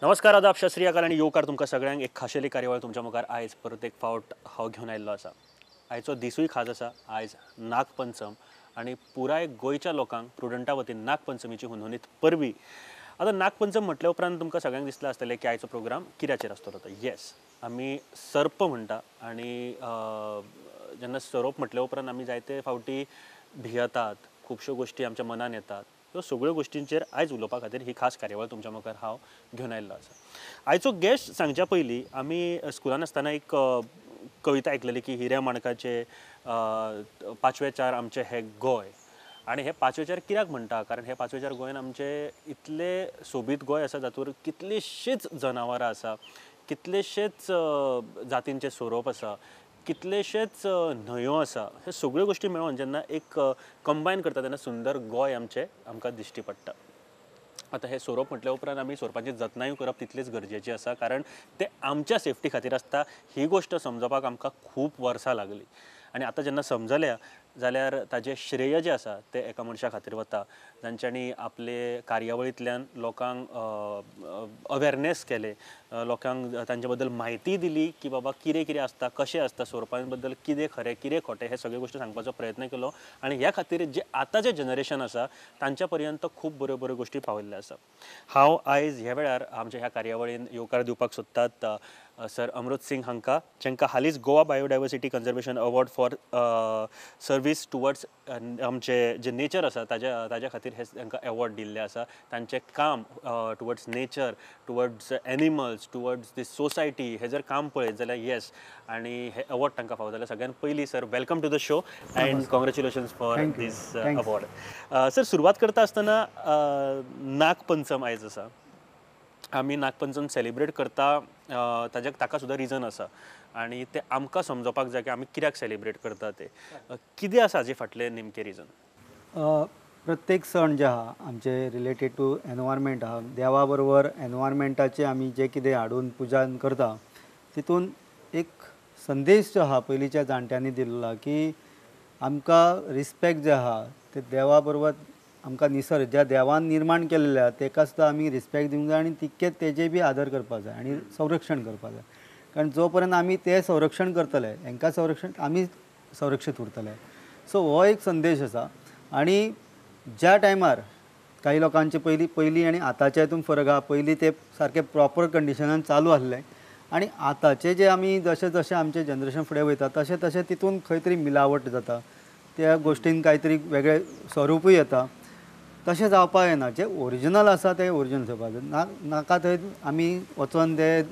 नमस्कार, आदाब, सत श्री अकाल आनी येवकार तुमकां सगळ्यांक एक खाशेली कार्यावळ तुमच्या मुखार आयज परत एक फावट हांव घेवन आयिल्लो आसा. आयचो दिसूय खास आसा. आयज नागपंचम आनी पुराय गोंयच्या लोकांक प्रुडंटा वतीन नागपंचमीची हुनहुनीत परबी. आतां नागपंचम म्हटल्या उपरांत तुमकां सगळ्यांक दिसलां आसतलें की आयचो प्रोग्राम कित्याचेर आसतलो तो. येस, आमी सर्प म्हणटा आनी जेन्ना सोरोप म्हटल्या उपरांत आमी जायते फावटी भियेतात, खुबश्यो गोश्टी आमच्या मनान येतात. ह्यो सगळ्यो गोश्टींचेर आयज उलोवपा खातीर ही खास कार्यावळ तुमच्या मुखार हांव घेवन आयिल्लो आसा. आयचो गेस्ट सांगच्या पयलीं आमी स्कुलान आसतना एक कविता आयकलेली की हिऱ्या माणकाचे पांचवेचार आमचे हे गोंय. आनी हे पांचवेचार कित्याक म्हणटा, कारण हे पांचवेचार गोंयान आमचे इतले सोबीत गोंय आसा जातूर कितलीशींच जनावरां आसा, कितलेशेच जातींचे सोरोप आसा, कितलेशेच न्हंयो आसा. हे सगळ्यो गोश्टी मेळोवन जेन्ना एक कंबायन करता तेन्ना सुंदर गोंय आमचें आमकां दिश्टी पडटा. आतां हे सोरोप म्हटल्या उपरांत आमी सोरपाची जतनायूय करप तितलीच गरजेची आसा, कारण ते आमच्या सेफ्टी खातीर आसता. ही गोश्ट समजपाक आमकां खूब वर्सां लागली आनी आतां जेन्ना समजल्या जाल्यार ताजें श्रेय जें आसा तें एका मनशा खातीर वता, जांच्यांनी आपले कार्यावळींतल्यान लोकांक अवेरनेस केलें, लोकांक तांचे बद्दल म्हायती दिली की बाबा कितें कितें आसता, कशें आसता, सोरपां बद्दल कितें खरें कितें खोटें, हे सगळे गोश्टी सांगपाचो प्रयत्न केलो. आनी ह्या खातीर जे आतांचें जनरेशन आसा तांच्या पर्यंत खूब बऱ्यो बऱ्यो गोश्टी पावयल्ल्यो आसा. हांव आयज ह्या वेळार आमच्या ह्या कार्यावळीन येवकार दिवपाक सोदतात सर अमृत सिंग हांकां, जांकां हालींच Goa biodiversity conservation award for service towards आमचे जे नेचर आसा ताज्या खातीर हे तांकां अवॉर्ड दिल्ले आसा. तांचें काम towards nature, towards animals, towards the society हे जर काम पळयत जाल्यार येस, आनी हे अवॉर्ड तांकां फावो जाल्यार सगळ्यान पयलीं sir welcome to the show and congratulations for this award. Sir, सुरवात करता आसतना नागपंचम आयज आसा, आमी नागपंचम सेलिब्रेट करता, ताज्या ताका सुद्दां रिजन आसा आनी तें आमकां समजोवपाक जाय की आमी कित्याक सेलिब्रेट करता ते कितें आसा हाजे फाटलें नेमकें रिजन. प्रत्येक सण जे आहा आमचे रिलेटेड टू एनवायरमेंट आहा, देवा बरोबर एनवायरमेंटाचे आमी जे कितें हाडून पुजन करता तितून एक संदेश जो आहा पयलींच्या जाणट्यांनी दिल्लो की आमकां रिस्पेक्ट जे आहा ते देवा बरोबर आमकां निसर्ग ज्या देवान निर्माण केल्ले आहा तेका सुद्दां आमी रिस्पेक्ट दिवंक जाय आनी तितकेच तेजें बी आदर करपाक जाय आनी संरक्षण करपाक जाय. कारण जो पर्यंत आमी तें संरक्षण करतले हेंकां संरक्षण आमी संरक्षीत उरतले. सो हो एक संदेश आसा. आनी ज्या टायमार काही लोकांचे पयलीं पयलीं आनी आतांच्या हितून फरक आहा, पयलीं ते सारके प्रॉपर कंडिशनान चालू आसले आनी आतांचे जे आमी जशें जशें आमचें जनरेशन फुडें वयता तशें तशें तितून खंय तरी मिलावट जाता, त्या गोश्टीन कांय तरी वेगळें स्वरुपूय येता. तशें जावपाक जायना, जें ओरिजिनल आसा तें ओरिजिनल जावपाक जाय. ना नाका थंय आमी वचोन ते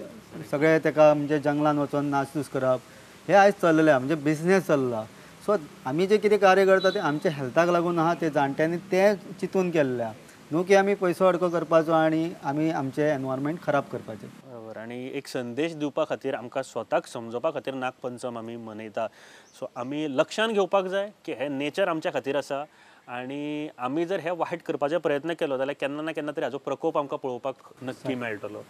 सगळे तेका म्हणजे जंगलान वचोन नासधूस करप हें आयज चल्लेलें आहा, म्हणजे बिजनेस चल्ला. सो आमी जें कितें कार्य करता तें आमच्या हेल्थाक लागून आहा, तें जाणट्यांनी तें चिंतून केल्लें आहा, न्हू की आमी पयसो अडको करपाचो आनी आमी आमचें एनवायरमेंट खराब करपाचें. बरोबर. आनी एक संदेश दिवपा खातीर आमकां स्वताक समजोवपा खातीर नागपंचम आमी मनयता. सो आमी लक्षान घेवपाक जाय की हें नेचर आमच्या खातीर आसा आनी आमी जर हे वायट करपाचो प्रयत्न केलो जाल्यार केन्ना ना केन्ना तरी हाजो प्रकोप आमकां पळोवपाक नक्की मेळटलो.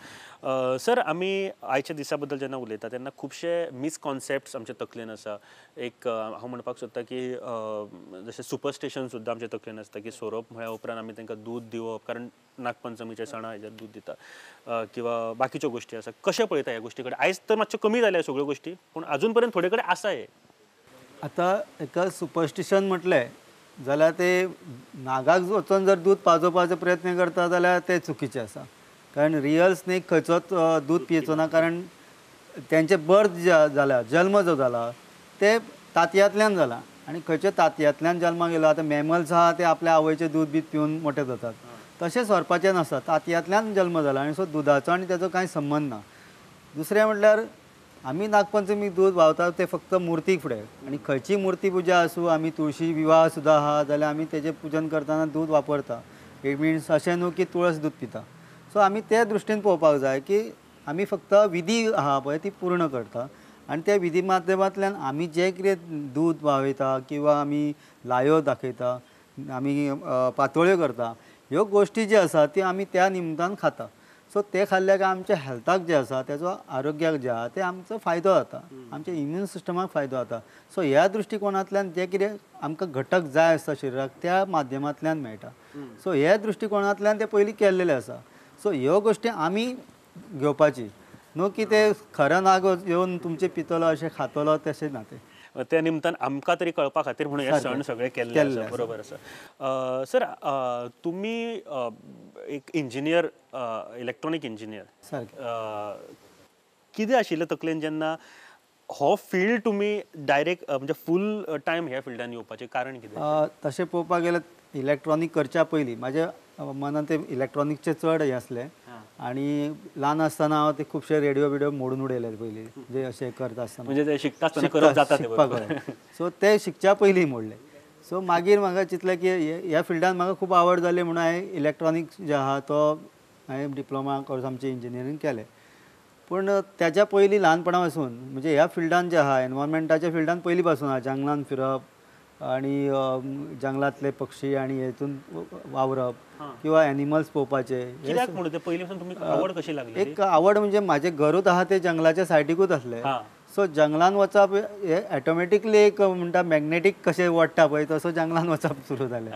सर, आमी आयच्या दिसा बद्दल जेन्ना उलयता तेन्ना खुबशे मिसकॉन्सेप्ट्स आमच्या तकलेन आसा. एक हांव म्हणपाक सोदता की जशें सुपरस्टिशन सुद्दां आमच्या तकलेन आसता की सोरोप म्हळ्या उपरांत आमी तांकां दूद दिवप, कारण नागपंचमीच्या सणा हेजेर दूद दिता किंवा बाकीच्यो गोश्टी आसा. कशें पळयता ह्या गोश्टी कडेन? आयज तर मातश्यो कमी जाल्या सगळ्यो गोश्टी, पूण अजून पर्यंत थोडे कडेन आसा हे. आतां एका सुपरस्टिशन म्हटलें जाल्यार ते नागाक वचोन जर दूद पाजोवपाचो प्रयत्न करता जाल्यार ते चुकीचें आसा, कारण रियल स्नेक खंयचोच दूद पियेचो ना, कारण तेंचें बर्थ जे जाला, जल्म जो जाला ते तांतयांतल्यान जाला आनी खंयच्या तांतयांतल्यान जल्माक येयलो. आतां मॅमल्स आहा ते आपल्या आवयचें दूद बीद पिवन मोठे जातात, तशें सोरपाचें नासता, तांतयांतल्यान जल्म जाला आनी सो दुदाचो आनी तेजो कांय संबंद ना. दुसरें म्हटल्यार आमी नागपंचमीक दूद व्हांवता ते फक्त मुर्तीक फुडें, आनी खंयची मुर्ती पुजा आसूं, आमी तुळशी विवाह सुद्दां आहा जाल्यार आमी तेजें पुजन करतना दूद वापरता. It mince अशें न्हू की तुळस दूद पिता. सो आमी ते दृश्टीन पळोवपाक जाय की आमी फक्त विधी आहा पळय ती पूर्ण करता आनी त्या विधी माध्यमांतल्यान आमी जें कितें दूद व्हांवयता किंवा आमी लायो दाखयता, आमी पातोळ्यो करता, ह्यो गोश्टी ज्यो आसा त्यो आमी त्या निमतान खाता. सो ते खाल्ल्या काय आमच्या हेल्थाक जे आसा तेजो आरोग्याक जे आहा ते आमचो फायदो जाता, आमच्या इम्यून सिस्टमाक फायदो जाता. सो ह्या दृश्टिकोणांतल्यान जे कितें आमकां घटक जाय आसता शरिराक त्या माध्यमांतल्यान मेळटा. सो ह्या दृश्टिकोणांतल्यान ते पयलीं केल्लेले आसा. सो ह्यो गोश्टी आमी घेवपाची न्हू की ते खरो नाग येवन तुमचे पितलो अशें खातलो तशें ना ते. त्या निमतान आमकां तरी कळपा खातीर म्हणून हे सण सगळे केल्ले आसा. बरोबर आसा. सर तुमी एक इंजिनियर, इलेक्ट्रॉनीक इंजिनियर, कितें आशिल्लें तकलेन जेन्ना हो फिल्ड तुमी डायरेक्ट म्हणजे फूल टायम ह्या फिल्डान येवपाचें कारण कितें? तशें पळोवपाक गेल्यार इलेक्ट्रॉनीक करच्या पयलीं म्हाज्या मनांत ते इलेक्ट्रॉनिकचें चड हें आसलें आनी ल्हान आसतना हांव ते खुबशे रेडियो बिडियो मोडून उडयले पयलीं, जे अशें करता आसतना म्हणजे शिकता आसतना करप जाता शिकपाक. सो ते शिकच्या पयलीं मोडले. सो मागीर म्हाका चिंतलें की ह्या फिल्डान म्हाका खूब आवड जाली म्हणून हांवें इलेक्ट्रॉनीक जे आहा तो हांवें डिप्लोमा कोर्स आमचे इंजिनियरींग केलें. पूण त्याच्या पयलीं ल्हानपणा पासून म्हणजे ह्या फिल्डान जे आहा एनवायरमेंटाच्या फिल्डान पयलीं पासून आहा, जंगलान फिरप आनी जंगलांतले पक्षी आनी हेतून वावरप किंवा एनिमल्स पळोवपाचे. कित्याक म्हणून ते पयलीं पासून तुमी आवड कशी लागली? एक आवड म्हणजे म्हाजें घरूच आहा तें जंगलाच्या सायडीकूच आसलें. सो जंगलान वचप हे ऑटोमॅटिकली एक म्हणटा मॅग्नेटीक कशें ओडटा पळय तसो जंगलान वचप सुरू जालें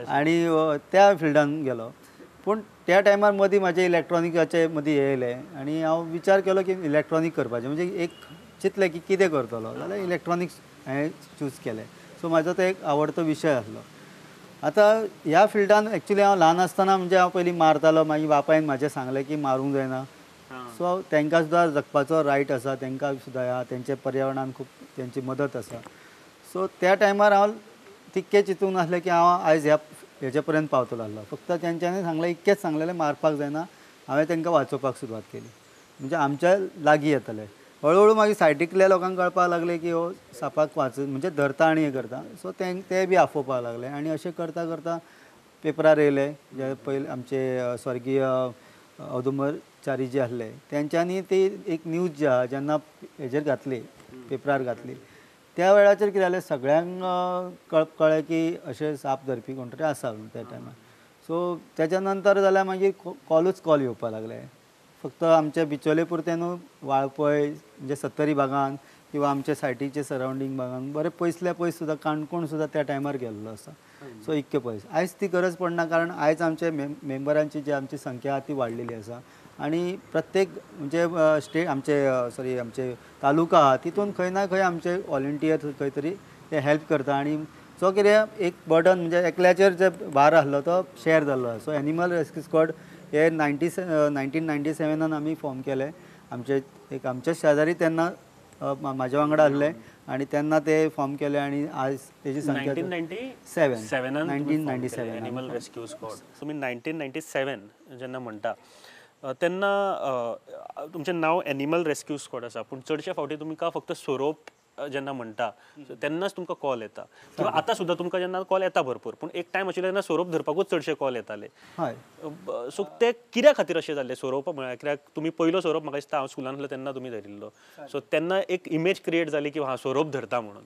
आनी त्या फिल्डान गेलो. पूण त्या टायमार मदीं म्हाजें इलेक्ट्रॉनिकाचे मदीं हें येयलें आनी हांव विचार केलो की इलेक्ट्रॉनीक करपाचें, म्हणजे एक चिंतलें की कितें करतलो जाल्यार इलेक्ट्रॉनिक्स हांवें चूज केलें. सो म्हाजो तो एक आवडतो विशय आसलो. आतां ह्या फिल्डान एक्चुली हांव ल्हान आसतना म्हणजे हांव पयलीं मारतालो, मागीर बापायन म्हाजें सांगलें की मारूंक जायना, सो तांकां सुद्दां जगपाचो रायट आसा, तांकां सुद्दां ह्या तेंच्या पर्यावरणान खूब तेंची मदत आसा. सो त्या टायमार हांव तितकें चिंतूंक नासलें की हांव आयज ह्या हेजे पर्यंत पावतलो आसलो. फक्त तेंच्यांनी सांगलें इतकेंच सांगलेलें मारपाक जायना, हांवें तांकां वाचोवपाक सुरवात केली म्हणजे आमच्या लागीं येतले. हळू हळू मागीर सायडीकल्या लोकांक कळपाक लागलें की हो सापाक वाच म्हणजे धरता आनी हें करता. सो ते बी आफोवपाक लागले आनी अशें करता करता पेपरार येयले जे पयले आमचे स्वर्गीय औदुंबरचारी जे आसले तेंच्यांनी ती एक न्यूज जी आहा जेन्ना हेजेर घातली पेपरार घातली त्या वेळाचेर कितें जालें सगळ्यांक कळ्ळें की अशें साप धरपी कोण तरी आसा म्हणून त्या टायमार. सो तेच्या नंतर जाल्यार मागीर कॉलूच कॉल येवपाक लागले. फक्त आमच्या बिचोले पुरतें न्हू, वाळपय म्हणजे सत्तरी भागान किंवा आमच्या सायटीचे सरावंडींग भागान बरें पयसल्या पयस सुद्दां काणकोण सुद्दां त्या टायमार गेल्लो आसा. सो इतके पयस आयज ती गरज पडना कारण आयज आमचे मेंबरांची जी आमची संख्या आहा ती वाडलेली आसा आनी प्रत्येक म्हणजे स्टेट आमचे सॉरी आमचे तालुका आहा तितून खंय ना खंय आमचे वॉलंटियर खंय तरी ते हेल्प करता आनी जो कितें एक बर्डन म्हणजे एकल्याचेर जे भार आसलो तो शेर जाल्लो. सो एनिमल रेस्क्यू स्क्वॉड हे 1997 आमी फॉर्म केले. आमचे एक आमच्या शेजारी तेन्ना म्हाज्या वांगडा आसले आनी तेन्ना ते फॉर्म केले आनी आज तेजी संख्या 1997 एनिमल रेस्क्यू स्क्वॉड. तुमी 1997 जेन्ना म्हणटा तेन्ना तुमचें नांव एनिमल रेस्क्यू स्क्वॉड आसा, पूण चडशे फावटी तुमकां फक्त सोरोप जेन्ना म्हणटा तेन्नाच तुमकां कॉल येता किंवा आतां सुद्दां तुमकां जेन्ना कॉल येता भरपूर, पूण एक टायम आशिल्लो तेन्ना सोरोप धरपाकूच चडशे कॉल येताले. हय, सो ते कित्या खातीर अशें जाल्लें सोरोप म्हळ्यार कित्याक तुमी पयलो सोरोप म्हाका दिसता हांव स्कुलान आसलो तेन्ना तुमी धरिल्लो, सो तेन्ना एक इमेज क्रिएट जाली की हा सोरोप धरता म्हणून.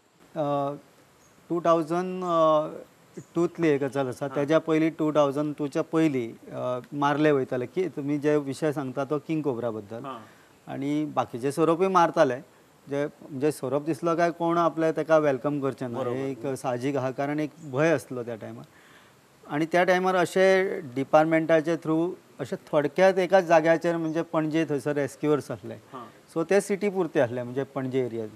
2002तली एक गजाल आसा, तेज्या पयलीं 2002च्या पयलीं मारले वयताले की तुमी जे विशय सांगता तो किंग कोब्रा बद्दल आनी बाकीचे सोरोपूय मारताले. जे म्हणजे सोरोप दिसलो काय कोण आपले ताका welcome करचें ना हे एक साहजीक आहा कारण एक भंय आसलो त्या टायमार. आनी त्या टायमार अशे डिपार्टमेंटाचे थ्रू अशे थोडक्यात एकाच जाग्याचेर म्हणजे पणजे थंयसर रेस्क्युअर्स आसले, सो ते सिटी पुरते आसले म्हणजे पणजे एरियात,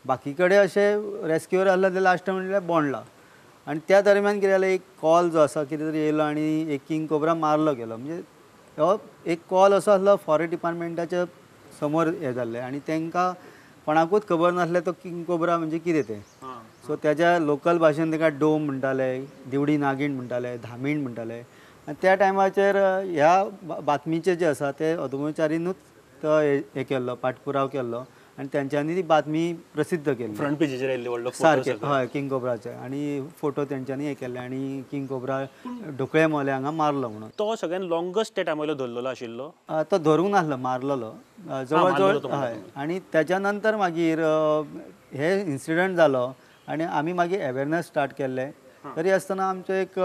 बाकी कडेन अशे रेस्क्युअर आसले ते लास्ट म्हणल्यार बोंडला. आनी त्या दरम्यान कितें जालें एक कॉल जो आसा कितें तरी येयलो आनी एक किंग कोब्रा मारलो गेलो. म्हणजे हो एक कॉल असो आसलो फॉरेस्ट डिपार्टमेंटाच्या समोर हें जाल्लें आनी तांकां कोणाकूच खबर नासलें तो किंग कोब्रा म्हणजे कितें तें. सो तेज्या लोकल भाशेन ताका डोम म्हणटाले, दिवडी नागीण म्हणटाले, धामीण म्हणटाले. आनी त्या टायमाचेर ह्या बातमीचे जे आसा ते औदुंबरचारीनूच तो हें केल्लो पाठपुराव केल्लो आनी तेंच्यांनी ती बातमी प्रसिद्ध केली. फ्रंट पेजीचेर आयिल्ले व्हडलो सारकें, हय, किंग कोब्राचे आनी फोटो तेंच्यांनी हे केल्ले आनी किंग कोब्रा ढोकळे मोले हांगा मारलो म्हणून. तो सगळ्यान लॉंगस्ट त्या टायमा वयलो धरलेलो आशिल्लो, तो धरूंक नासलो, मारलेलो जवळ जवळ. हय, आनी तेच्या नंतर मागीर हे इन्सिडंट जालो आनी आमी मागीर अवेरनेस स्टार्ट केल्ले. तरी आसतना आमचो एक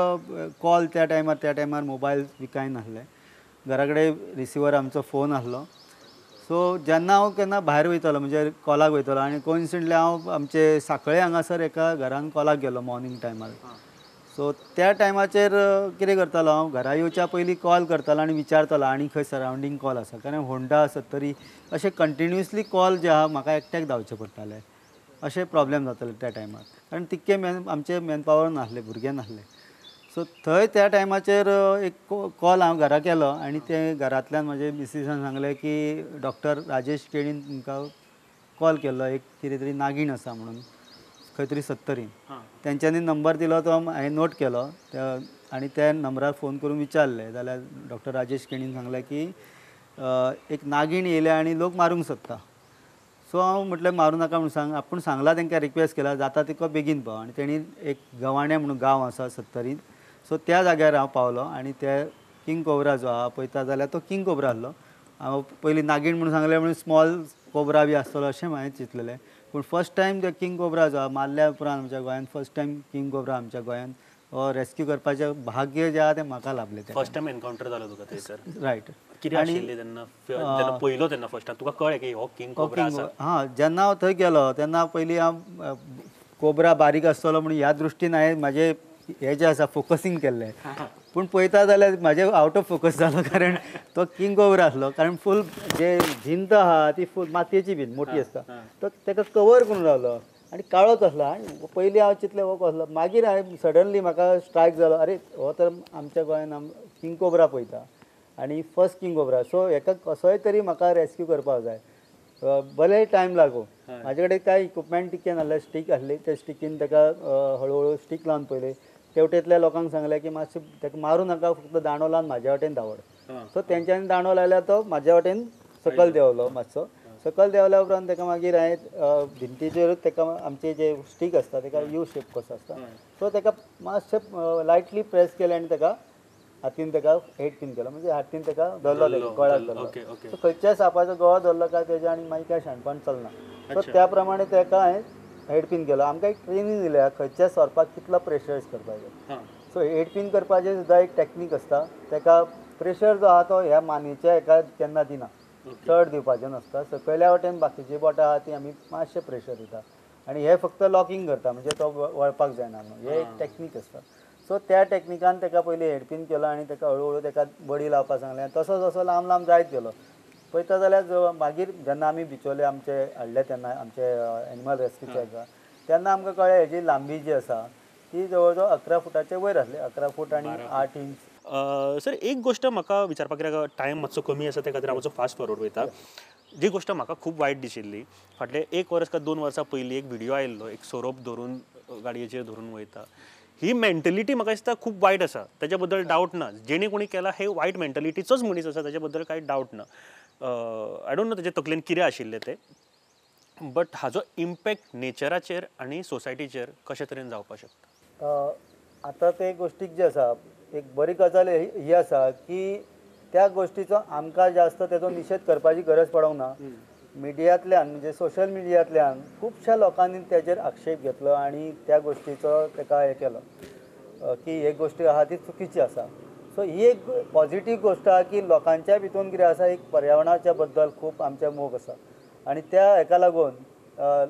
कॉल त्या टायमार मोबायल बी कांय नासले, घरा कडेन रिसिवर आमचो फोन आसलो. सो जेन्ना हांव केन्ना भायर वयतालो म्हणजे कॉलाक वयतालो आनी कोइन्सिडंटली हांव आमचे साखळे हांगासर एका घरान कॉलाक गेलो मॉर्निंग टायमार. सो त्या टायमाचेर कितें करतालो हांव, घरा येवच्या पयलीं कॉल करतालो आनी विचारतालो आनी खंय सरावंडींग कॉल आसा, कारण होंडा सत्तरी अशें कंटिन्युअसली कॉल जे आहा म्हाका एकट्याक धांवचें पडटालें. अशें प्रॉब्लेम जाताले त्या टायमार, कारण तितके आमचे मॅनपावर नासले, भुरगे नासले. सो थंय त्या टायमाचेर एक कॉल हांव घरा केलो आनी ते घरांतल्यान म्हजे मिसीसान सांगलें की डॉक्टर राजेश केणीन तुमकां कॉल केल्लो, एक कितें तरी नागीण आसा म्हणून खंय तरी सत्तरीन. तेंच्यांनी नंबर दिलो तो हांवें नोट केलो आनी त्या नंबरार फोन करून विचारलें जाल्यार डॉक्टर राजेश केणीन सांगलें की एक नागीण येयल्या आनी लोक मारूंक सोदता. सो हांव म्हटलें मारूं नाका म्हणून सांग, आपूण सांगलां तांकां रिक्वेस्ट केला जाता तितको बेगीन पाव. आनी तेणी एक गवाणे म्हणून गांव आसा सत्तरीन, सो त्या जाग्यार हांव पावलो आनी ते किंग कोब्रा जो आहा पळयता जाल्यार तो किंग कोब्रा आसलो. हांव पयलीं नागीण म्हणून सांगलें म्हणून स्मॉल कोब्रा बी आसतलो अशें हांवें चिंतलेलें, पूण फर्स्ट टायम ते किंग कोब्रा जो आहा मारल्या उपरांत आमच्या गोंयांत फर्स्ट टायम किंग कोब्रा आमच्या गोंयांत हो रेस्क्यू करपाचें भाग्य जें आहा तें म्हाका लाभलें. फर्स्ट टायम एनकावंटर जालो तुका थंयसर? रायट. कितें आशिल्लें तेन्ना, जेन्ना पयलो तेन्ना फर्स्ट टायम तुका कळ्ळें की हो किंग कोब्रा आसा? हां, जेन्ना हांव थंय गेलो तेन्ना पयलीं हांव कोब्रा बारीक आसतलो म्हणून ह्या दृश्टीन हांवें म्हाजें हें जें आसा फोकसींग केल्लें, पूण पळयता जाल्यार म्हाजें आवट ऑफ फोकस जालो, कारण तो किंग कोब्रा आसलो. कारण फूल जे भिंत आहा ती फूल मातयेची भिंत मोटी आसता, तो ताका कवर करून रावलो आनी काळोच आसलो. आनी पयलीं हांव चिंतलें हो कसलो, मागीर हांवें सडनली म्हाका स्ट्रायक जालो, अरे हो तर आमच्या गोंयान किंग कोब्रा पळयता आनी फर्स्ट किंग कोब्रा, सो हेका कसोय तरी म्हाका रेस्क्यू करपाक जाय, भले टायम लागू. म्हाजे कडेन कांय इक्विपमेंट टिके नासले, स्टीक आसली, त्या स्टिकीन ताका हळुहळू स्टीक लावन पळयली. तेवटेंतल्या लोकांक सांगलें की मातशें ताका मारूं नाका, फक्त दांडो लावन म्हाज्या वाटेन धांवड. सो तेंच्यांनी दांडो लायल्यार तो म्हाज्या वाटेन सकयल देंवलो मातसो. सकयल देंवल्या उपरांत ताका मागीर हांवें भिंतीचेरूच ताका आमचे जे स्टीक आसता ताका यू शेप कसो आसता, सो ताका मातशें लायटली प्रेस केलें आनी ताका हातीन ताका हेड पिन केलो, म्हणजे हातीन ताका धरलो, ताका गळ्याक धरलो. सो खंयच्याय सापाचो गळो धरलो काय तेजे आनी मागीर काय शाणपण चलना. सो त्या प्रमाणे ताका हांवें हेड पिन केलो. आमकां एक ट्रेनींग दिल्या खंयच्या सोरपाक कितलो प्रेशरायज करपाचें. सो हेड पिन करपाचें सुद्दां एक टॅक्नीक आसता, ताका प्रेशर जो आहा तो ह्या मानेच्या हेका केन्ना दिना, चड दिवपाचें नासता. सकयल्या वटेन बाकीची बोटां आहा ती आमी मातशें प्रेशर दिता आनी हे फक्त लॉकींग करता, म्हणजे तो वळपाक जायना न्हू, हे एक टॅक्नीक आसता. सो त्या टॅक्निकान ताका पयलीं हेडपीन केलो आनी ताका हळुहळू ताका बडी लावपाक सांगलें. तसो जसो लांब लांब जायत गेलो पळयता जाल्यार मागीर जेन्ना आमी बिचोले आमचे हाडले तेन्ना आमचे एनिमल रेस्क्यूचे आसा तेन्ना आमकां कळ्ळें हेजी लांबी जी आसा ती जवळ जवळ 11 फुटाचे वयर आसली, 11 फूट आनी 8 इंच. सर एक गोश्ट म्हाका विचारपाक, कित्याक टायम मातसो कमी आसा ते खातीर हांव मातसो फास्ट फॉरवर्ड वयता. जी गोश्ट म्हाका खूब वायट दिशिल्ली, फाटले 1 वर्स काय 2 वर्सां पयलीं एक व्हिडियो आयिल्लो, एक सोरोप धरून गाडयेचेर धरून वयता. ही मेंटलिटी म्हाका दिसता खूब वायट आसा, ताच्या बद्दल डावट ना. जेणे कोणी केला हे वायट मेंटलिटीचोच मनीस आसा, ताच्या बद्दल कांय डावट ना. I don't know ताच्या तकलेन कितें आशिल्लें तें, बट हाजो इम्पॅक्ट नेचराचेर आनी सोसायटीचेर कशे तरेन जावपाक शकता? आतां ते गोश्टीक जे आसा एक बरी गजाल ही आसा की त्या गोश्टीचो आमकां जास्त तेजो निशेध करपाची गरज पडोंक ना. मिडियांतल्यान म्हणजे सोशल मिडियांतल्यान खुबश्या लोकांनी तेजेर आक्षेप घेतलो आनी त्या गोश्टीचो ताका हें केलो की हे गोश्टी आहा ती चुकीची आसा. सो ही एक पॉजिटीव गोश्ट आहा की लोकांच्या भितून कितें आसा, एक पर्यावरणाच्या बद्दल खूब आमचें मोग आसा आनी त्या हेका लागून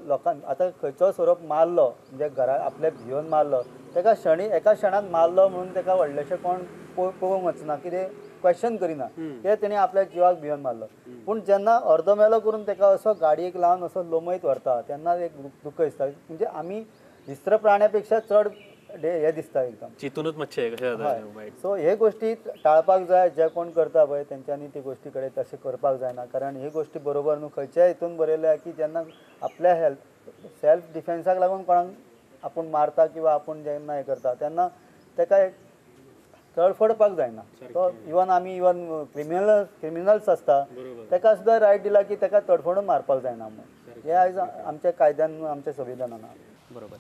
लोकांक आतां खंयचो सोरोप मारलो म्हणजे घरा आपल्या भियोन मारलो ताका एका क्षणान मारलो म्हणून ताका व्हडलेशें कोण पळोवंक वचना, कितें क्वेश्चन करिना, कित्याक तेणी आपल्या जिवाक भियोन मारलो. पूण जेन्ना अर्दो मेलो करून ताका असो गाडयेक लावन असो लोमयत व्हरता तेन्ना एक दुख्ख दिसता. म्हणजे आमी हिस्त्र प्राण्या पेक्षा चड हे दिसता एकदम चितूनच मातशें कशें जाता. सो हे गोश्टी टाळपाक जाय, जे कोण करता पळय तेंच्यांनी ती गोश्टी कडेन तशें करपाक जायना, कारण ही गोश्टी बरोबर न्हू. खंयच्याय हितून बरयल्या की जेन्ना आपल्या हेल्थ सेल्फ डिफेन्साक लागून कोणाक आपूण मारता किंवा आपूण जेन्ना हें करता तेन्ना ताका एक तडफडपाक जायना. तो इवन आमी इवन क्रिमिनल्स आसता ताका सुद्दां रायट दिला की ताका तडफडून मारपाक जायना म्हणून. हें आयज आमच्या कायद्यान आमच्या संविधानान. बरोबर.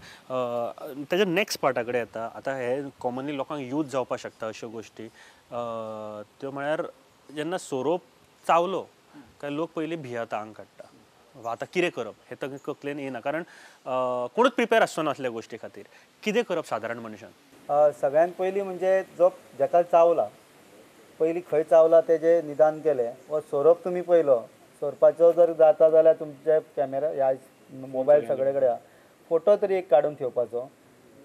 ताच्या नेक्स्ट पार्टा कडेन येता. आतां हे कॉमनली लोकांक यूज जावपाक शकता अश्यो गोश्टी, त्यो म्हळ्यार जेन्ना सोरोप चावलो काय लोक पयलीं भियेता, आंग काडटा, आतां कितें करप हें तकलेन येना, कारण कोणूच प्रिपेर आसचो ना असल्या गोश्टी खातीर. कितें करप सादारण मनशान? सगळ्यांत पयलीं म्हणजे जो जाका चावला पयलीं खंय चावला तेजें निदान केलें वा सोरोप तुमी पयलो सोरपाचो जर जाता जाल्यार तुमचे कॅमेरा ह्या मोबायल सगळे कडेन आहा, फोटो तरी एक काडून ठेवपाचो.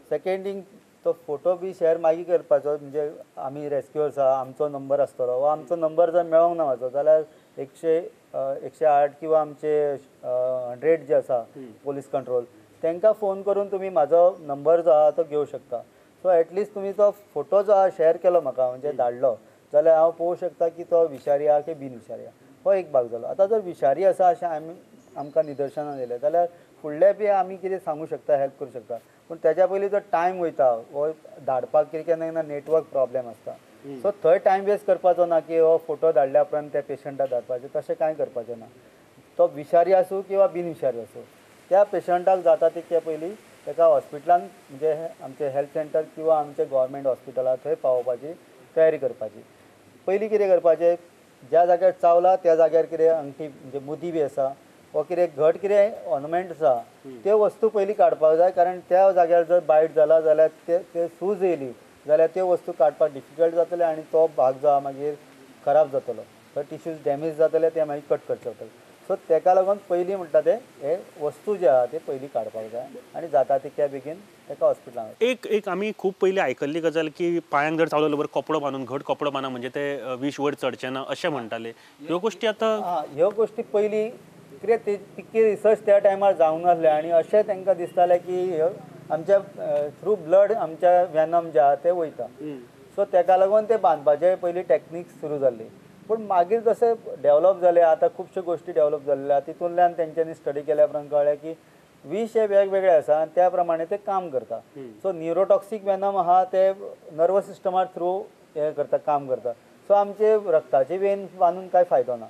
सेकेंड थिंग तो फोटो बी शेअर मागीर करपाचो, म्हणजे आमी रेस्क्युअर्स आहा आमचो नंबर आसतलो वा आमचो नंबर जर मेळोंक ना म्हाजो जाल्यार 108 किंवा आमचे 100 जे आसा पोलीस कंट्रोल तांकां फोन करून तुमी म्हाजो नंबर जो आहा तो घेवं शकता. सो एटलिस्ट तुमी तो फोटो जो आहा शेअर केलो म्हाका म्हणजे धाडलो जाल्यार हांव पळोवंक शकता की तो विशारी आहा की बिन विशारी आहा. हो एक भाग जालो. आतां जर विशारी आसा अशें आमी आमकां निदर्शनाक येयलें जाल्यार फुडलें बी आमी कितें सांगू शकता, हेल्प करूं शकता. पूण तेज्या पयलीं जो टायम वयता हो धाडपाक कितें केन्ना केन्ना नेटवर्क प्रॉब्लेम आसता, सो थंय टायम वेस्ट करपाचो ना की हो फोटो धाडल्या उपरांत त्या पेशंटाक धाडपाचें, तशें कांय करपाचें ना. तो विशारी आसूं किंवा बिन विशारी आसूं त्या पेशंटाक जाता तितके पयलीं ताका हॉस्पिटलान म्हणजे आमचें हेल्थ सेंटर किंवा आमचें गव्हर्मेंट हॉस्पिटल आहा थंय पावोवपाची तयारी करपाची. पयलीं कितें करपाचें, ज्या जाग्यार चावला त्या जाग्यार कितें अंगठी म्हणजे मुदी बी आसा वा कितें घट कितें ऑर्नमेंट आसा त्यो वस्तू पयलीं काडपाक जाय, कारण त्या जाग्यार जर बायट जाला जाल्यार ते सूज येयली जाल्यार त्यो वस्तू काडपाक डिफिकल्ट जातले आनी तो भाग जो आहा मागीर खराब जातलो, तो टिश्यूज डॅमेज जातले, ते मागीर कट करचे पडटले. सो तेका लागून पयलीं म्हणटा ते हे वस्तू जे आहा ते पयलीं काडपाक जाय आनी जाता तितक्या बेगीन ताका हॉस्पिटलान. एक एक आमी खूब पयलीं आयकल्ली गजाल की पांयांक जर चावलो बरोबर कपडो बांदून, घट कपडो बांदून म्हणजे ते विश वयर चडचें ना अशें म्हणटाले. ह्यो गोश्टी आतां आं ह्यो गोश्टी पयलीं कितें तितकी रिसर्च त्या टायमार जावंक नासलें आनी अशें तांकां दिसतालें की ह्यो आमच्या थ्रू ब्लड आमच्या वेनम जे आहा ते वयता, सो तेका लागून ते बांदपाचे पयलीं टॅक्निक्स सुरू जाल्ली. पूण मागीर जशें डेवलप जालें आतां खुबश्यो गोश्टी डेवलप जाल्ल्यो आहा तितूंतल्यान तेंच्यांनी स्टडी केल्या उपरांत कळ्ळें की विश हे वेगवेगळे आसा आनी त्या प्रमाणे ते काम करता. सो न्युरोटॉक्सीक वेनम आहा ते नर्वस सिस्टमा थ्रू हें करता, काम करता. सो आमचे रक्ताची वेन बांदून कांय फायदो ना.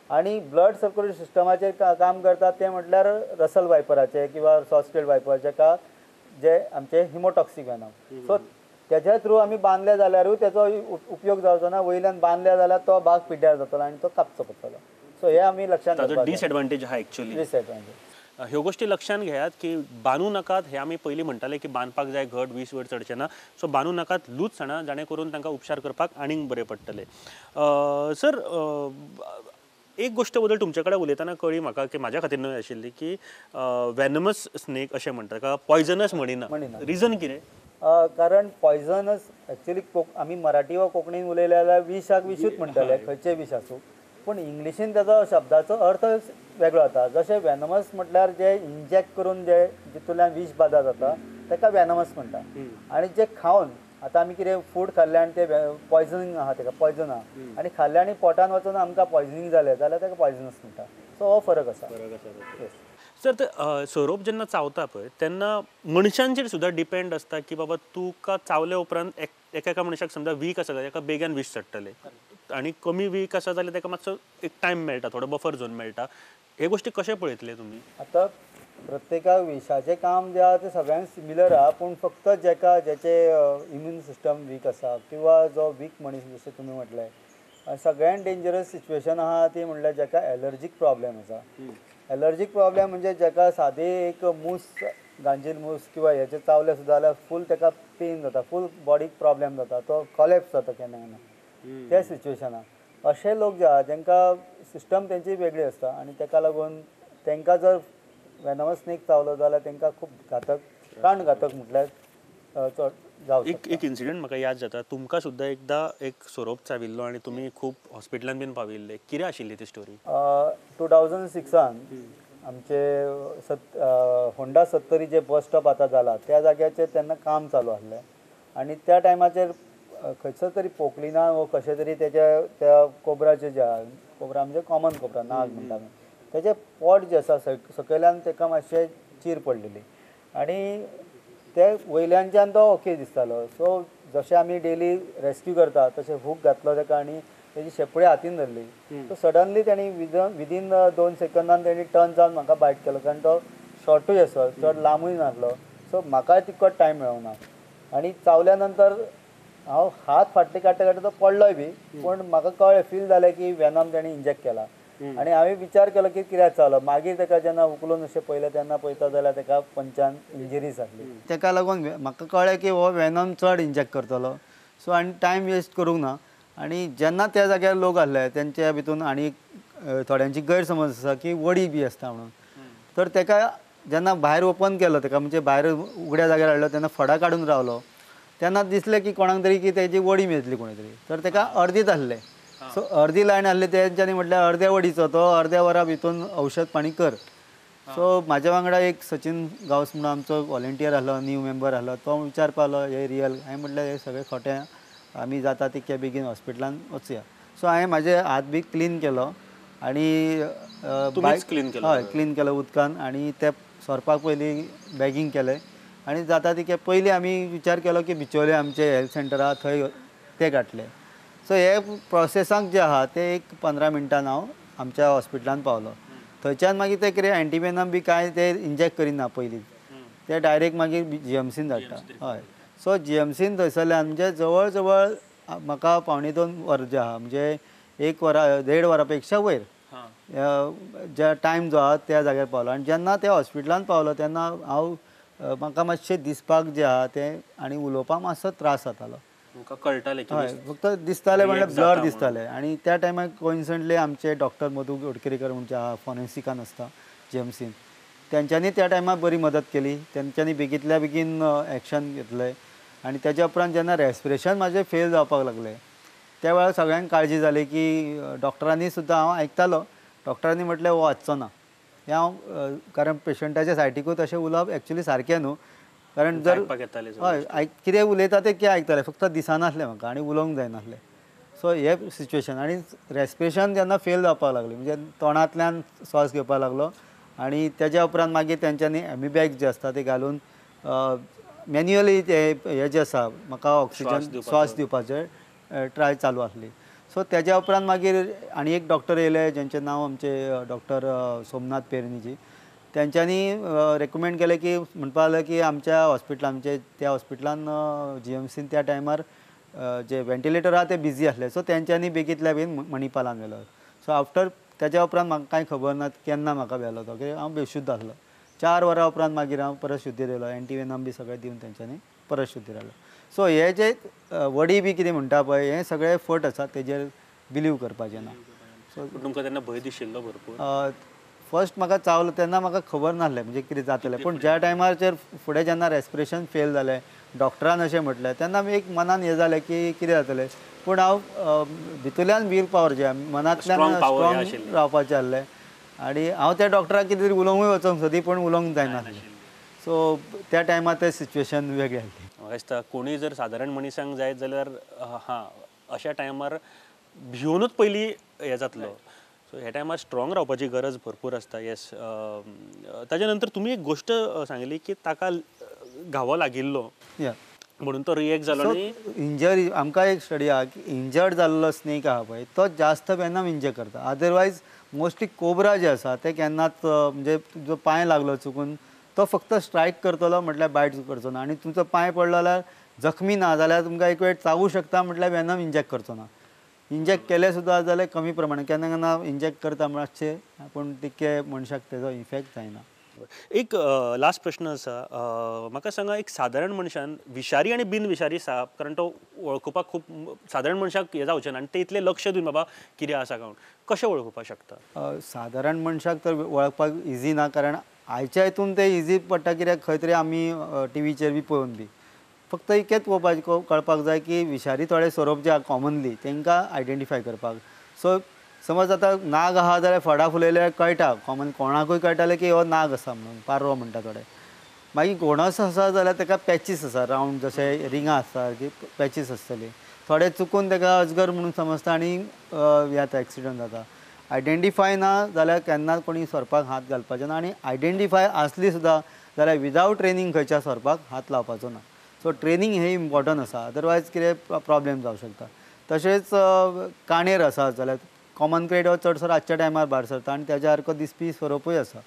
आनी ब्लड सर्क्युलेशन सिस्टमाचेर काम करता ते म्हटल्यार रसल वायपराचे किंवा सॉस्टेल वायपर जेका जे आमचे हिमोटॉक्सीक वेनम, सो तेज्या थ्रू आमी बांदले जाल्यारूय तेचो उपयोग जावचो ना, वयल्यान बांदले जाल्यार तो भाग पिड्ड्यार जातलो आनी तो कापचो पडटलो. सो हे आमी लक्षांत दवरपाक जाय. डिसएडवांटेज आहा एक्चुअली, डिसएडवांटेज. ह्यो गोश्टी लक्षांत घेयात की बांदू नाकात. हे आमी पयलीं म्हणटाले की बांदपाक जाय घट, वीस वयर चडचें ना, सो बांदू नाकात, लूच जाणा जाणें करून तांकां उपचार करपाक आनीक बरें पडटलें. सर एक गोश्ट बद्दल तुमचे कडेन उलयतना कळ्ळी म्हाका की म्हाज्या खातीर न्हय आशिल्ली की वेनमस स्नेक अशें म्हणटात, का पॉयजनस म्हणिना, रिजन कितें? कारण पॉयजनस एक्चुअली आमी मराठी वा कोंकणीन उलयले जाल्यार विशाक विशूच म्हणटाले, खंयचेय विश आसूं, पूण इंग्लिशीन ताजो शब्दाचो अर्थ वेगळो जाता. जशें वेनमस म्हटल्यार जे इंजेक्ट करून जे जितूंतल्यान विश बादा जाता ताका वेनमस म्हणटा, आनी जे खावन आतां आमी कितें फूड खाल्लें आनी ते पॉयजनींग आहा, ताका पॉयजन आहा आनी खाल्लें आनी पोटान वचून आमकां पॉयजनींग जालें जाल्यार ताका पॉयजनस म्हणटा. सो हो फरक आसा. सर ते सोरोप जेन्ना चावता पळय तेन्ना मनशांचेर सुद्दां डिपेंड आसता की बाबा तुका चावल्या उपरांत एका मनशाक समजा वीक आसा जाल्यार ताका बेगीन विश चडटलें आनी कमी वीक आसा जाल्यार ताका मातसो एक टायम मेळटा, थोडो बफर झोन मेळटा. हे गोश्टी कशें पळयतले तुमी? आतां प्रत्येकाक विशाचें काम जें आहा तें सगळ्यांक सिमिलर आहा, पूण फक्त जेका जेचे इम्यून सिस्टम वीक आसा किंवा जो वीक मनीस जशें तुमी म्हटलें, सगळ्यांत डेंजरस सिच्युएशन आहा ती म्हणल्यार जेका एलर्जीक प्रॉब्लेम आसा. एलर्जीक प्रॉब्लेम म्हणजे जेका सादी एक मूस, गांजील मूस किंवा हेचे चावले सुद्दां जाल्यार फूल ताका पेन जाता, फूल बॉडीक प्रॉब्लेम जाता, तो कॉलेप्स जाता केन्ना केन्ना त्या सिच्युएशनाक. अशे लोक जे आहा जेंकां सिस्टम तेंची वेगळी आसता आनी ताका लागून तांकां जर वेनमस स्नेक चावलो जाल्यार तांकां खूब घातक, प्राणघातक म्हटल्यार चड जावं शकता. एक इन्सिडंट म्हाका याद जाता, तुमकां सुद्दां एकदां एक सोरोप चाविल्लो आनी तुमी खूब हॉस्पिटलान बीन पाविल्ले, कितें आशिल्ली ती स्टोरी? 2006 आमचे होंडा सत्तरी जे बस स्टॉप आतां जाला त्या जाग्याचेर तेन्ना काम चालू आसलें आनी त्या टायमाचेर खंयसर तरी पोकलिना वो कशें तरी तेच्या त्या कोबराचे जे आहा, कोबरा म्हणजे कॉमन कोबरा, नाग म्हणटा आमी, तेजें पोट जें आसा सकयल्यान ताका मातशें चीर पडलेली आनी ते वयल्यानच्यान तो ओके दिसतालो. सो जशें आमी डेली रेस्क्यू करता तशें हूक घातलो ताका आनी तेजी शेपडी हातीन धरली. सो सडनली तेणी विदीन 2 सेकंदान तेणी टर्न जावन म्हाका बायट केलो, कारण तो शॉर्टूय आसलो, चड लांबूय नासलो. सो म्हाकाय तितको टायम मेळोंक ना आनी चावल्या नंतर हांव हात फाटले काडटा काडटा तो पडलोय बी, पूण म्हाका कळ्ळें, फील जालें की वेनम तेणी इंजेक्ट केला आनी हांवें विचार केलो की कित्याक चावलो. मागीर ताका जेन्ना उखलून अशें पळयलें तेन्ना पळयता जाल्यार ताका पंचान इंजरी जाल्ली. ताका लागून म्हाका कळ्ळें की हो वेनम चड इंजेक्ट करतलो, सो आनी टायम वेस्ट करूंक ना. आनी जेन्ना त्या जाग्यार लोक आसले तेंच्या भितून आनी थोड्यांची गैरसमज आसा की वडी बी आसता म्हणून, तर ताका जेन्ना भायर ओपन केलो ताका म्हणजे भायर उगड्या जाग्यार हाडलो तेन्ना फडा काडून रावलो तेन्ना दिसलें की कोणाक तरी की तेजी वडी मेजली कोणी तरी, तर ताका अर्दीच आसले. सो अर्दी लायन आसली तेंच्यांनी म्हटल्यार अर्द्या वडीचो तो अर्द्या वरा भितून औषध पाणी कर. सो म्हाज्या वांगडा एक सचिन गांवस म्हणून आमचो वॉलंटियर आसलो, न्यू मेंबर आसलो, तो विचारपा लागलो हे रियल. हांवें म्हटलें हे सगळें खोटें, आमी जाता तितक्या बेगीन हॉस्पिटलान वचया. सो हांवें म्हाजे हात बी क्लीन केलो आनी क्लीन केलो, हय क्लीन केलो उदकान आनी ते सोरपाक पयलीं बॅगींग केलें आनी जाता तितकें पयलीं आमी विचार केलो की बिचोले आमचे हेल्थ सेंटर आहा थंय ते गांठले. सो हे प्रोसेसाक जे आहा ते एक 15 मिनटान हांव आमच्या हॉस्पिटलान पावलो. थंयच्यान मागीर ते कितें एंटीवेनम बी कांय ते इंजेक्ट करिना पयलीं, ते डायरेक्ट मागीर जीएमसीन धाडटा. हय, सो जीएमसीन थंयसरल्यान म्हणजे जवळ जवळ म्हाका 1.75 वर जे आहा म्हणजे 1 वरा 1.5 वरा पेक्षा वयर ज्या टायम जो आहा त्या जाग्यार पावलो. आनी जेन्ना त्या हॉस्पिटलान पावलो तेन्ना हांव म्हाका मातशें दिसपाक जें आहा तें आनी उलोवपाक मातसो त्रास जातालो. कळटालें, हय फक्त दिसतालें म्हणल्यार ब्लर दिसतालें. आनी त्या टायमार कोइन्सिडंटली आमचे डॉक्टर मधू गोडकेरीकर म्हणचे आहा फॉरेन्सिकान आसता जीएमसीन, तेंच्यांनी त्या टायमार बरी मदत केली, तेंच्यांनी बेगींतल्या बेगीन एक्शन घेतलें. आनी तेज्या उपरांत जेन्ना रेस्पिरेशन म्हाजें फेल जावपाक लागलें त्या वेळार सगळ्यांक काळजी जाली की डॉक्टरांनी सुद्दां, हांव आयकतालो डॉक्टरांनी म्हटलें हो वाचचो ना हें हांव, कारण पेशंटाच्या सायडीकूच अशें उलोवप एक्चुली सारकें न्हू, कारण जर हय कितें उलयता तें कितें आयकतालें फक्त दिसनासलें म्हाका आनी उलोवंक जायनासलें. सो हे सिच्युएशन आनी रेस्पिरेशन जेन्ना फेल जावपाक लागलें म्हणजे तोंडांतल्यान श्वास घेवपाक लागलो आनी तेज्या उपरांत मागीर तेंच्यांनी एमी बॅग जे आसता ते घालून मॅन्युअली ते हे जे आसा म्हाका ऑक्सिजन श्वास दिवपाचें ट्राय चालू आसली. सो तेज्या उपरांत मागीर आनी एक डॉक्टर येयले जेंचें नांव आमचे डॉक्टर सोमनाथ पेरणीजी, तेंच्यांनी रेकमेंड केलें की म्हणपा लागले की आमच्या हॉस्पिटलान म्हणजे त्या हॉस्पिटलान जीएमसीन त्या टायमार जे वेंटिलेटर आहा ते बिजी आसले. सो तेंच्यांनी बेगींतल्या बेगीन मणिपालान व्हेलो. सो आफ्टर तेज्या उपरांत म्हाका कांय खबर ना केन्ना म्हाका व्हेलो तो, कित्याक हांव बेशुद्ध आसलो. 4 वरां उपरांत मागीर हांव परत शुद्धीर येयलो, एंटीवेनम बी सगळें दिवन तेंच्यांनी परत शुद्धीर आयलो. सो हे जे वडी बी कितें म्हणटा पळय हें सगळें फट आसा, तेजेर बिलीव करपाचें ना. सो तुमकां तेन्ना भंय दिशिल्लो भरपूर? फर्स्ट म्हाका चावलो तेन्ना म्हाका खबर नासलें म्हणजे कितें जातलें, पूण ज्या टायमाचेर फुडें जेन्ना रेस्पिरेशन फेल जालें डॉक्टरान अशें म्हटलें तेन्ना एक मनान हें जालें की कितें जातलें, पूण हांव भितरल्यान will power जे मनांतल्यान स्ट्रॉंग रावपाचें आसलें आनी हांव त्या डॉक्टराक कितें तरी उलोवंकूय वचोंक सोदी पूण उलोवंक जायनासलें. सो त्या टायमार तें सिच्युएशन वेगळें आसलें. म्हाका दिसता कोणूय जर सादारण मनशांक जायत जाल्यार हां अशा टायमार भिवनूच पयलीं हें जातलो. सो ह्या टायमार स्ट्रॉंग रावपाची गरज भरपूर आसता. येस, ताच्या नंतर तुमी एक गोश्ट सांगली की ताका घावो लागिल्लो म्हणून तो रिएक्ट जालो. इंजरी आमकां एक स्टडी आहा की इंजर्ड जाल्लो स्नेक आहा पळय तो जास्त वेनम इंजेक्ट करता, अदरवायज मोस्टली कोबरा जे आसा ते केन्नाच म्हणजे तुजो पांय लागलो चुकून तो फक्त स्ट्रायक करतलो म्हटल्यार बायट करचो ना, आनी तुमचो पांय पडलो जाल्यार जखमी ना जाल्यार तुमकां एक वेळ चावूं शकता म्हटल्यार वेनम इंजेक्ट करचो ना. इंजेक्ट केलें सुद्दां जाल्यार कमी प्रमाणान, केन्ना केन्ना इंजेक्ट करता मातशें पूण तितके मनशाक तेजो इफेक्ट जायना. एक लास्ट प्रश्न आसा, म्हाका सांगा एक सादारण मनशान विशारी आनी बिनविशारी साप, कारण तो वळखुपाक खूब सादारण मनशाक हें जावचें ना आनी ते इतलें लक्ष दिवन बाबा कितें आसा काय म्हणून कशें वळखुपाक शकता? सादारण मनशाक तर वळखपाक इजी ना, कारण आयच्या हितून ते इजी पडटा कित्याक खंय तरी आमी टिवीचेर बी पळोवन बी फक्त इतकेंच पळोवपाक कळपाक जाय की विशारी थोडे सोरोप जे आहा कॉमनली तांकां आयडेंटिफाय करपाक. सो समज आतां नाग आहा जाल्यार फळां फुलयल्यार कळटा कॉमन कोणाकूय कळटालें की हो नाग आसा म्हणून, पारो म्हणटा थोडे. मागीर घोणस आसा जाल्यार ताका पॅचीस आसा रावंड जशे रिंगां आसता की पॅचीस आसतली, थोडे चुकून ताका अजगर म्हणून समजता आनी जाता एक्सिडंट जाता. आयडेंटिफाय ना जाल्यार केन्ना कोणी सोरपाक हात घालपाचो ना, आनी आयडेंटिफाय आसली सुद्दां जाल्यार विदावट ट्रेनींग खंयच्या सोरपाक हात लावपाचो ना. सो ट्रेनींग हें इम्पॉर्टंट आसा, अदरवायज कितें प्रॉब्लेम जावंक शकता. तशेंच काणेर आसा जाल्यार कॉमन क्रेट हो चडसो रातच्या टायमार भायर सरता आनी तेज्या सारको दिसपी स्वरुपूय आसा.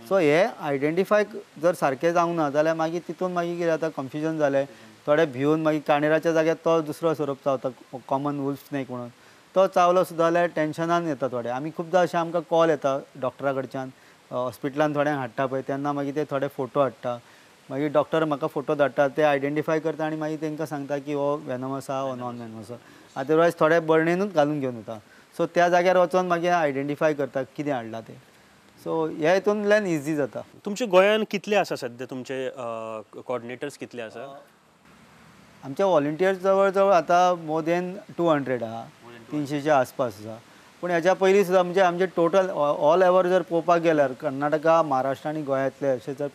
सो हे आयडेंटिफाय जर सारकें जावंक ना जाल्यार मागीर तितून मागीर कितें जाता कन्फ्युजन जालें, थोडे भिवन मागीर काणेराच्या जाग्यार तो दुसरो सोरोप चावता कॉमन वुल्फ स्नेक म्हणून, तो चावलो सुद्दां जाल्यार टेन्शनान येता थोडे. आमी खुबदां अशें आमकां कॉल येता डॉक्टरा कडच्यान, हॉस्पिटलान थोड्यांक हाडटा पळय तेन्ना मागीर ते थोडे फोटो हाडटा, मागीर डॉक्टर म्हाका फोटो धाडटा, ते आयडेंटिफाय करता आनी मागीर तांकां सांगता की हो वेनम आसा हो नॉन वेनम आसा, अदरवायज थोडे बरणेनूच घालून घेवन वता. सो त्या जाग्यार वचोन मागीर आयडेंटिफाय करता कितें हाडलां तें. सो ह्या हितूंतल्यान इजी जाता. तुमचे गोंयान कितले आसा सद्या तुमचे कोऑर्डिनेटर्स कितले आसा? आमचे वॉलंटियर्स जवळ जवळ आतां मोर दॅन 200 आहा, 300च्या आसपास आसा. पूण हेच्या पयलीं सुद्दां म्हणजे आमचे टोटल ऑल एवर जर पळोवपाक गेल्यार कर्नाटका, महाराष्ट्र आनी गोंयांतले अशें जर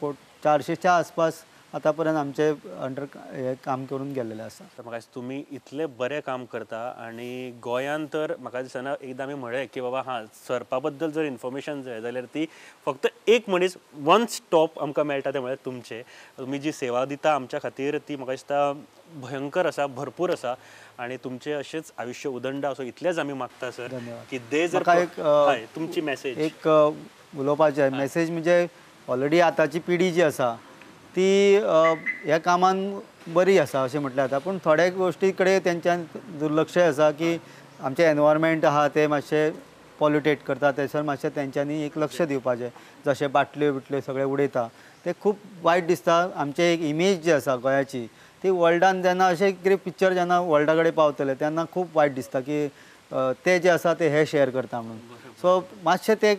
400च्या आसपास आतां पर्यंत आमचे अंडर हे काम करून गेल्लेले आसा. तर म्हाका तुमी इतलें बरें काम करता आनी गोंयान तर म्हाका दिसना एकदां आमी म्हळें की बाबा हां सर्पा बद्दल जर इन्फॉर्मेशन जाय जाल्यार ती फक्त एक मनीस वन स्टॉप आमकां मेळटा तें म्हळ्यार तुमचें. तुमी जी सेवा दिता आमच्या खातीर ती म्हाका दिसता भयंकर आसा, भरपूर आसा आनी तुमचें अशेंच आयुश्य उदंड आसूं इतलेंच आमी मागता सर. की दे जर एक तुमची मॅसेज एक उलोवपाचें मॅसेज म्हणजे ऑलरेडी आतांची पिढी जी आसा ती ह्या कामान बरी आसा अशें म्हटल्यार जाता, पूण थोड्या गोश्टी कडेन तेंच्यान दुर्लक्ष आसा की आमचें एनवायरमेंट आहा तें मातशें पॉल्युटेट करता, थंयसर मातशें तेंच्यांनी एक लक्ष दिवपाचें. जशें बाटल्यो बिटल्यो सगळें उडयता तें खूब वायट दिसता. आमचें एक इमेज जी आसा गोंयाची ती वर्ल्डान जेन्ना अशें कितें पिक्चर जेन्ना वर्ल्डा कडेन पावतलें तेन्ना खूब वायट दिसता की ते जे आसा ते हे शेअर करता म्हणून. सो मातशें ते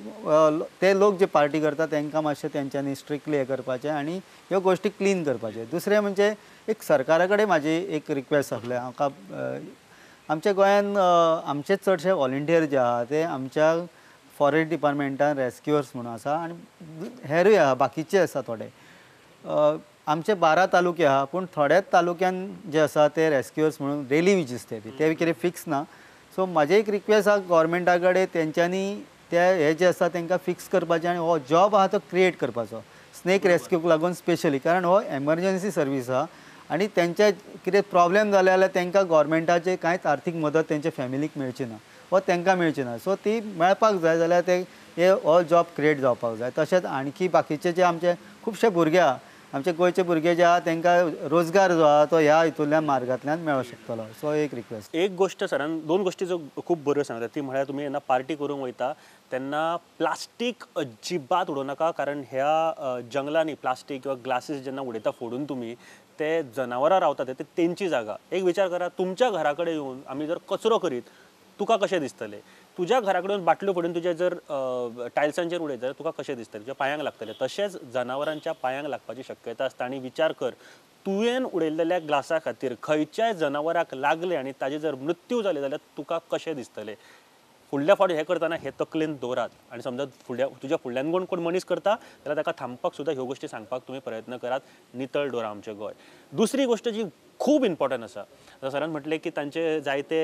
ते लोक जे पार्टी करता तांकां मातशें तेंच्यांनी स्ट्रिक्टली हें करपाचें आनी ह्यो गोश्टी क्लीन करपाचें. दुसरें म्हणजे एक सरकारा कडेन म्हाजी एक रिक्वेस्ट आसलें, म्हाका आमच्या गोंयान आमचे चडशे वॉलंटियर जे आहा ते आमच्या फॉरेस्ट डिपार्टमेंटान रेस्क्युअर्स म्हणून आसा आनी हेरूय आहा, बाकीचे आसा थोडे. आमचे 12 तालुके आहा पूण थोड्याच तालुक्यान जे आसा ते रेस्क्युअर्स म्हणून डेली वेजीस ते ते कितें फिक्स ना. सो म्हाजें एक रिक्वेस्ट आहा गोवोरमेंटा कडेन तेंच्यांनी ते हे जे आसा तांकां फिक्स करपाचें आनी हो जॉब आहा तो क्रिएट करपाचो स्नेक रेस्क्यूक लागून स्पेशली, कारण हो एमर्जन्सी सर्वीस आहा आनी तेंचे कितें प्रॉब्लेम जाले जाल्यार तांकां गोवोरमेंटाचे कांयच आर्थीक मदत तेंच्या फॅमिलीक मेळची ना वा तांकां मेळची ना. सो ती मेळपाक जाय जाल्यार ते हे हो जॉब क्रिएट जावपाक जाय. तशेंच आणखी बाकीचे जे आमचे खुबशे भुरगे आहा, आमचे गोंयचे भुरगे जे आहा तांकां रोजगार जो आहा तो ह्या हितूंतल्यान मार्गांतल्यान मेळोंक शकतलो. सो एक रिक्वेस्ट. एक गोश्ट सरान दोन गोश्टी जो खूब बऱ्यो सांगता ती म्हळ्यार तुमी जेन्ना पार्टी करूंक वयता तेन्ना प्लास्टीक अजिबात उडोवं नाका, कारण ह्या जंगलांनी प्लास्टीक किंवा ग्लासीस जेन्ना उडयता फोडून तुमी ते जनावरां रावतात ते तेंची जागा. एक विचार करा, तुमच्या घरा कडेन येवन आमी जर कचरो करीत तुका कशें दिसतलें? तुज्या घरा कडेन बाटल्यो फोडून तुज्या जर टायल्सांचेर उडयत जाल्यार तुका कशें दिसतलें? तुज्या पांयांक लागतलें. तशेंच जनावरांच्या पांयांक लागपाची शक्यता आसता. आनी विचार कर, तुवें उडयल्ल्या ग्लासा खातीर खंयच्याय जनावराक लागलें आनी ताजे जर मृत्यू जाले जाल्यार तुका कशें दिसतलें? फुडल्या फावटी हें करतना हें तकलेन दवरात आनी समजा फुडल्या तुज्या फुडल्यान कोण कोण मनीस करता जाल्यार ताका थांबपाक सुद्दां ह्यो गोश्टी सांगपाक तुमी प्रयत्न करात. नितळ दवरा आमचें गोंय. दुसरी गोश्ट जी खूब इम्पॉर्टंट आसा, आतां सरान म्हटलें की तांचे जायते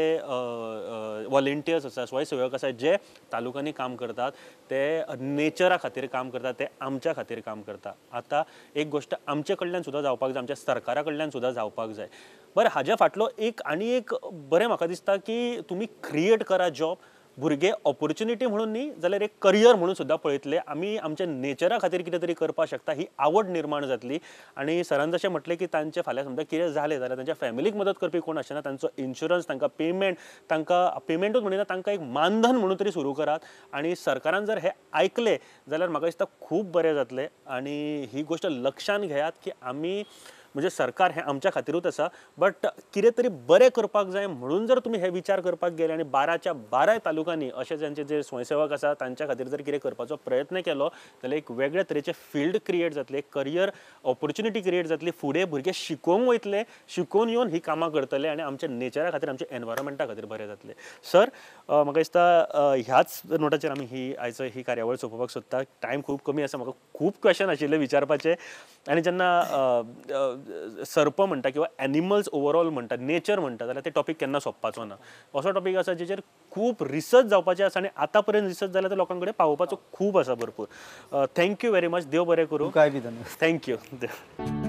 वॉलंटियर्स आसा, स्वयंसेवक आसा जे तालुक्यांनी काम करतात, ते नेचरा खातीर काम करतात, ते आमच्या खातीर काम करतात. आतां एक गोश्ट आमचे कडल्यान सुद्दां जावपाक जाय, आमच्या सरकारा कडल्यान सुद्दां जावपाक जाय. बरें, हाज्या फाटलो एक आनी एक बरें म्हाका दिसता की तुमी क्रिएट करा जॉब, भुरगे ऑपॉर्च्युनिटी म्हणून न्ही जाल्यार एक करियर म्हणून सुद्दां पळयतले. आमी आमच्या नेचरा खातीर कितें तरी करपाक शकता ही आवड निर्माण जातली. आनी सरान जशें म्हटलें की तांचे फाल्यां समजा कितें जालें जाल्यार तांच्या फॅमिलीक मदत करपी कोण आसना, तांचो इन्शुरन्स, तांकां पेमेंट, तांकां पेमेंटूच म्हणिना, तांकां एक मानधन म्हणून तरी सुरू करात. आनी सरकारान जर हें आयकलें जाल्यार म्हाका दिसता खूब बरें जातलें. आनी ही गोश्ट लक्षांत घेयात की आमी म्हणजे सरकार हें आमच्या खातीरूच आसा, बट कितें तरी बरें करपाक जाय म्हणून जर तुमी हे विचार करपाक गेले आनी 12च्या 12 तालुक्यांनी अशे जांचे जे स्वयंसेवक आसा तांच्या खातीर जर कितें करपाचो प्रयत्न केलो जाल्यार एक वेगळे तरेचे फिल्ड क्रिएट जातले, एक करियर ऑपॉर्च्युनिटी क्रिएट जातली. फुडें भुरगे शिकोवंक वयतले, शिकोवन येवन ही कामां करतले आनी आमच्या नेचरा खातीर, आमच्या एनवायरमेंटा खातीर बरें जातलें. सर, म्हाका दिसता ह्याच नोटाचेर आमी ही आयचो ही कार्यावळ सोंपोवपाक सोदता. टायम खूब कमी आसा, म्हाका खूब क्वेश्चन आशिल्ले विचारपाचे. आनी जेन्ना सर्प म्हणटा किंवा एनिमल्स ओवरऑल म्हणटा, नेचर म्हणटा, जाल्यार ते टॉपीक केन्ना सोंपपाचो ना. असो टॉपीक आसा जेचेर खूब रिसर्च जावपाचें आसा आनी आतां पर्यंत रिसर्च जाल्यार ते लोकां कडेन पावोवपाचो खूब आसा भरपूर. Thank you very much. देव बरें करूं. काय बी धन्यवाद. Thank you.